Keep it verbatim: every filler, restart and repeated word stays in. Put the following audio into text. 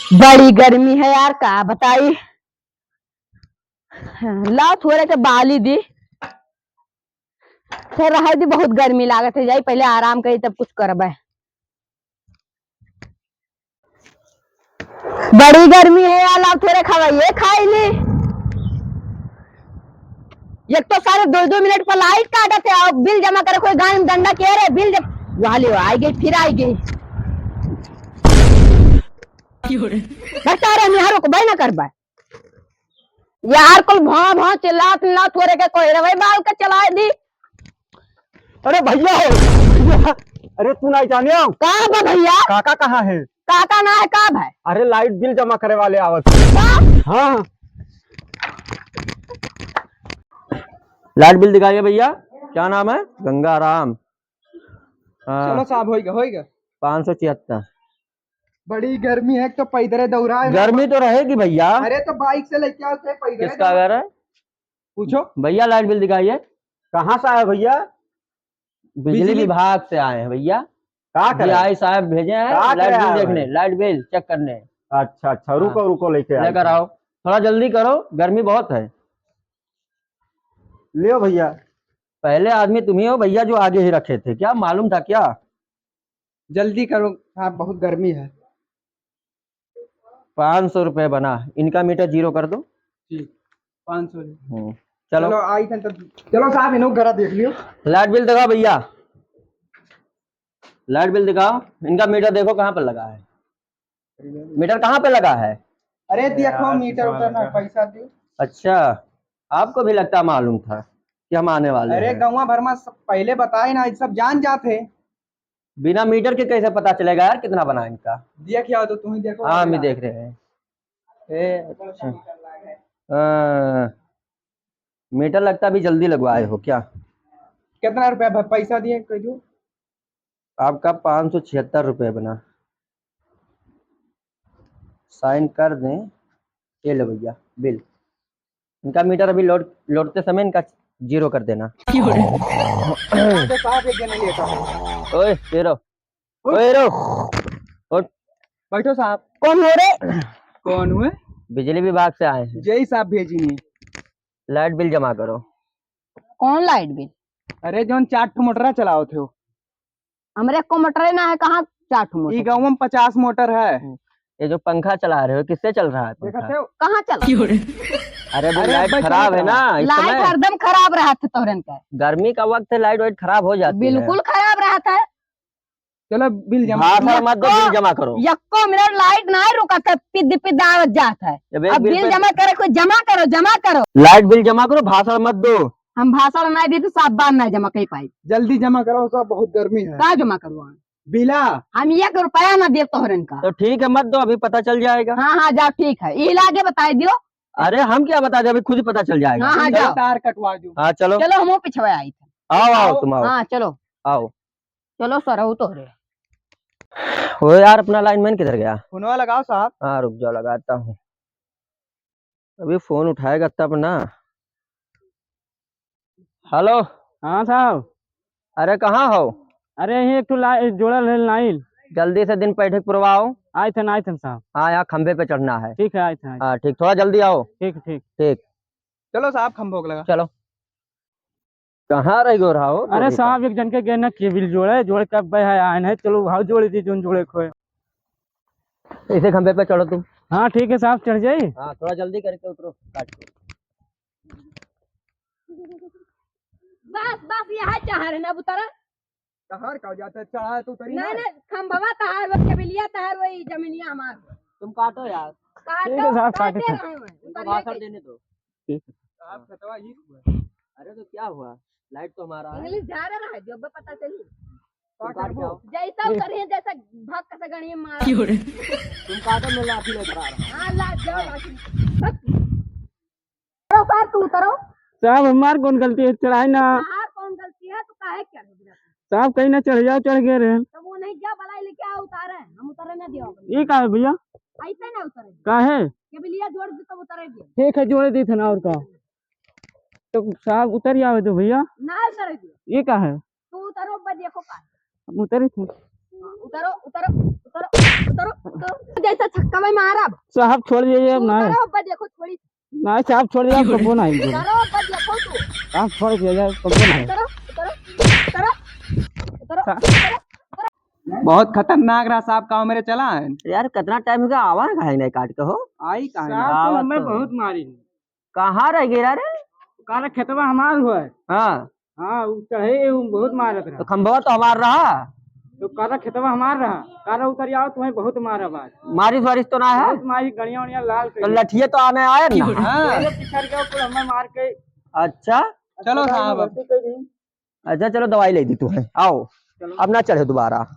बड़ी गर्मी है यार, का बताई। लाओ थोरे के बाली दी, फिर रहे दी, बहुत गर्मी लागत है। जाई पहले आराम करी, तब कुछ करबे। बड़ी गर्मी है यार, लाओ थोरे खवाइए, खाई ली। एक तो सारे दो दो मिनट पर लाइट काटत है और बिल जमा करे कोई गाय में डंडा के रे, बिल जम-, वहाँ ले आई गई, फिर आई गई। बस तारे निहारो को बहना करबा। यार, कुल भौं भौं चिल्लात ना थोरे के कोई रे भाई, बाल के चलाए दी। अरे भैया हो, भैया, अरे तू नहीं जाने हो? का बा भैया? काका कहाँ है? काका ना है, का भाई? अरे लाइट बिल जमा करे वाले आवत है। का? हाँ। लाइट बिल दिखाइए भैया, क्या नाम है? गंगाराम। हाँ। चलो साहब, होइगा, होइगा। पाँच सौ छिहत्तर। बड़ी गर्मी है, एक तो पैदरे दौड़ा है। गर्मी तो रहेगी भैया। अरे तो बाइक से लेके आओ, तो पैदरे किसका दौड़ा। घर है? पूछो। भैया लाइट बिल दिखाइए। कहाँ से आया भैया? बिजली बिजली। विभाग से आए हैं भैया। का करे? जी आई साहब भेजे हैं का लाइट करे बिल आए देखने, हैं? लाइट बिल चेक करने। अच्छा, अच्छा, रुको, हाँ। रुको, लेके आए लेकर हैं। आओ, थोड़ा जल्दी करो, गर्मी बहुत है। लियो भैया। पहले आदमी तुम ही हो भैया जो आगे ही रखे थे, क्या मालूम था क्या? जल्दी करो, हाँ, बहुत गर्मी है। पाँच सौ रुपये बना, इनका मीटर जीरो कर दो। जी, पाँच सौ। हम्म, चलो। चलो, आई थे तब। चलो साहब, इन्हों घरा देख लियो। लाइट बिल दिखाओ भैया, लाइट बिल दिखाओ, इनका मीटर देखो कहाँ पर लगा है, मीटर कहाँ पे लगा है? अरे देखो, मीटर उतर ना, पैसा दियो। अच्छा, आपको भी लगता मालूम था कि हम आने वाले अरे हैं। गौवा भर में सब पहले बताए ना, सब जान जाते। बिना मीटर के कैसे पता चलेगा यार कितना बना इनका? दिया क्या हो तो तुम ही देखो। हाँ, हम ही देख रहे हैं। ए, अच्छा। हाँ, मीटर लगता अभी जल्दी लगवाए हो क्या? कितना रुपया भ-, पैसा दिए कह दो? आपका पाँच सौ छिहत्तर रुपये बना, साइन कर दें। ये लो भैया बिल, इनका मीटर अभी लोड, लोडते समय इनका जीरो कर देना। साहब, एक जने लेटा है। ओए, ये रो। ओए, रो। उठ। बैठो साहब। कौन हो रे? कौन हुए? बिजली विभाग से आए हैं। जय साहब भेजी नहीं। लाइट बिल जमा करो। कौन लाइट बिल? अरे, जौन चार ठो मोटरा चलावत हो। हमरे को मोटरे ना है, कहाँ चार ठो मोटर? ई गाँव में पचास मोटर है। हम्म। ये जो पंखा चला रहे हो, किससे चल रहा है पंखा? देखत हो? कहाँ चल? अरे, वो अरे, लाइट खराब है ना, इस लाइट समय। हरदम खराब रहत है तोहरन का। गर्मी का वक्त है, लाइट वाइट खराब हो जाती है। बिल्कुल खराब रहत है। चलो, बिल जमा करो। भाषण मत दो, बिल जमा करो। यक्को मिनट लाइट ना रुकत है, पिद पिद आवत जात है। जब एक अब बिल बिल पे जमा करे, कोई जमा करो, जमा करो। लाइट बिल जमा करो, भाषण मत दो। हम भाषण ना दी तो साफ बात ना जमा कई पाई। जल्दी जमा करो, सब बहुत गर्मी है। का जमा करवा? बिला। हम एक रुपया ना देब तोहरन का। तो ठीक है, मत दो, अभी पता चल जाएगा। हाँ, हाँ, जाओ, ठीक है। ई लागे बताई दियो। अरे, हम क्या बता दे, अभी खुद ही पता चल जाएगा। हाँ, हाँ, चलो, जाओ। तार कटवा दो। हाँ, चलो। चलो, हम पिछवा आई थे। आओ, आओ, आओ। तुम आओ। हाँ, चलो। आओ। चलो, सर, आओ तोहरे। ओ यार, अपना लाइनमैन किधर गया? फोनवा लगाओ साहब। हाँ, रुक जाओ, लगाता हूँ। अभी फोन उठाएगा तब ना। हेलो। हाँ साहब। अरे कहाँ हो? अरे यहीं एक ठो ला-, जोड़ल है लाइन। जल्दी से दिन पैठे के पुरवाओ। आए थे ना, आए थे साहब। हाँ, यहाँ खंभे पे चढ़ना है। ठीक है, आए थे, आए थे। हाँ ठीक, थोड़ा जल्दी आओ। ठीक, ठीक। ठीक। चलो साहब, खंभोक लगा। चलो। कहाँ रह गयो रहा हो? अरे साहब, एक जन के गए ना केबिल जोड़े, जोड़े कब बे है आए नहीं, चलो भाव जोड़े दी, जोन जोड़े खोए। इसे खंभे पे चढ़ो तुम। हाँ ठीक है साहब, चढ़ जाई। हाँ, थोड़ा जल्दी करके उतरो, काट के। बस, बस, यह चाह रहे ना, अब उतरा। तहार का जाता है, चढ़ा तो उतरी ना, ना। ना, खंभवा तहार, वो केबिलिया तहार, वही जमीनिया हमार। तुम काटो यार। काटो, ठीक है साहब, काटे काटे। रहे हैं, तुमको उतरिए भाषण के। देने दो। ठीक है। आप खतवा ही हुआ। अरे तो क्या हुआ? लाइट तो हमारा है। इंग्लिश झाड़ रहा है, जो अब पता चली। तुम काट जाओ। जैसा उतरिए, जैसा भाग कैसे गणिये मार। क्यों रे? तुम काटो, मैं लाठी लेकर आ रहा हूँ। हाँ, ला, जाओ, लाठी। बस। उतरो साहब, तू उतरो। साहब, हमार कौन गलती है? चढ़ाई ना। तहार कौन गलती है? तू काहे चढ़ गया? साहब, कहीं ना चढ़ जाओ, चढ़ गए रहे। तो वो नहीं, जा बलाई लेके आ, उतारे। हम उतरे ना दियो। ये का है भैया? ऐसे ना उतरे। का है? केबिलिया जोड़ दे तब उतरे दियो। ठीक है, जोड़े दी थे ना, और का? तो साहब, उतर जावे तो भैया। ना उतरे दियो। ये का है? तू उतरो, बस देखो का। हम उतरे थे। उतरो, उतरो, उतरो, उतरो। तो जैसा छक्का मैं मारब। साहब, छोड़ दीजिए, अब ना। करो, अब्बा, देखो, थोड़ी। ना, साहब, छोड़ दीजिए, अब कबो ना आएंगे। करो, अब्बा, देखो तू। साहब, छोड़ दीजिए, अब कबो ना आएंगे। करो, करो, करो, करो, करो। बहुत खतरनाक रहा साहब, का मेरे चला है। यार, कितना टाइम हो गया, आवा ना काहे नहीं काट के हो? आई काहे साहब, नहीं? तो आवा हमें तो। बहुत मारी। कहाँ रह गया रे? काला खेतवा हमार हुआ है। हाँ। हाँ, उ चढ़े, उ बहुत मारत रहा। तो खंभवा तो हमार रहा। तो काला खेतवा हमार रहा। काला उतर आओ, तुम्हें बहुत मारा बात। मारिस वारिस तो ना है? बहुत मारी, गड़िया उड़िया लाल तो कर। लठिए तो आने आए ना। हाँ। पहले पिछड़ गया, फिर हमें मार के। अच्छा। चलो अस्पताल में साहब। भर्ती कर दी। अच्छा, चलो, दवाई ले दी तू है, आओ। चलो। अब ना चढ़े दोबारा।